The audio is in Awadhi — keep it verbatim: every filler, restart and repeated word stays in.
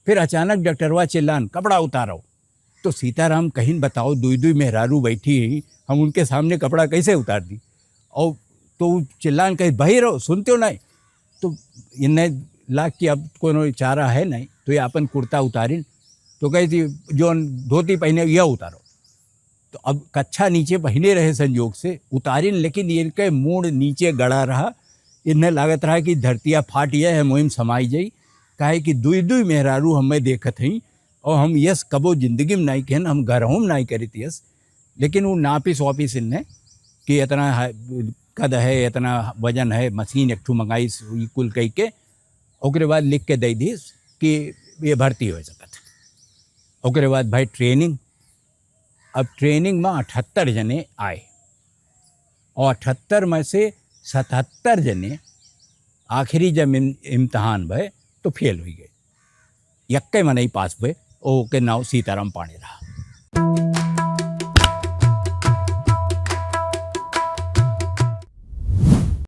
फिर अचानक डॉक्टरवा चिल्लान, "कपड़ा उतारो।" तो सीताराम कहिन, "बताओ, दुई दुई मेहरारू बैठी ही, हम उनके सामने कपड़ा कैसे उतार दी?" और तो उ चिल्लान, "कहे, बही रहो, सुनते हो नहीं?" तो इन्हें लाग कि अब कोनो चारा है नहीं, तो ये अपन कुर्ता उतारिन, तो कही थी, "जो धोती पहने, यह उतारो।" तो अब कच्छा नीचे पहिने रहे संजोग से, उतारिन, लेकिन इनके मूड़ नीचे गड़ा रहा। इन्हें लागत रहा कि धरतिया फाट यह है, मुहिम समाई जाई, काहे कि दुई दुई मेहरारू हमें देखत हई, और हम यस कबो जिंदगी में नाई कहन, हम घरहूँ में नाई करित यस। लेकिन वो नापिस वापिस इन्हें कि इतना है, कद है, इतना वजन है, मशीन एक ठो मंगाई, ई कुल कही के ओकरे बाद लिख के दे दीस कि ये भर्ती हो सकत है। ओकरे बाद भाई ट्रेनिंग, अब ट्रेनिंग में अठहत्तर जने आए और अठहत्तर में से सतहत्तर जने आखिरी जब इम-, इम्तहान भय तो फेल हुई गए। यक्के मनई पास हुए, ओके नाव सीताराम पांडे रहा।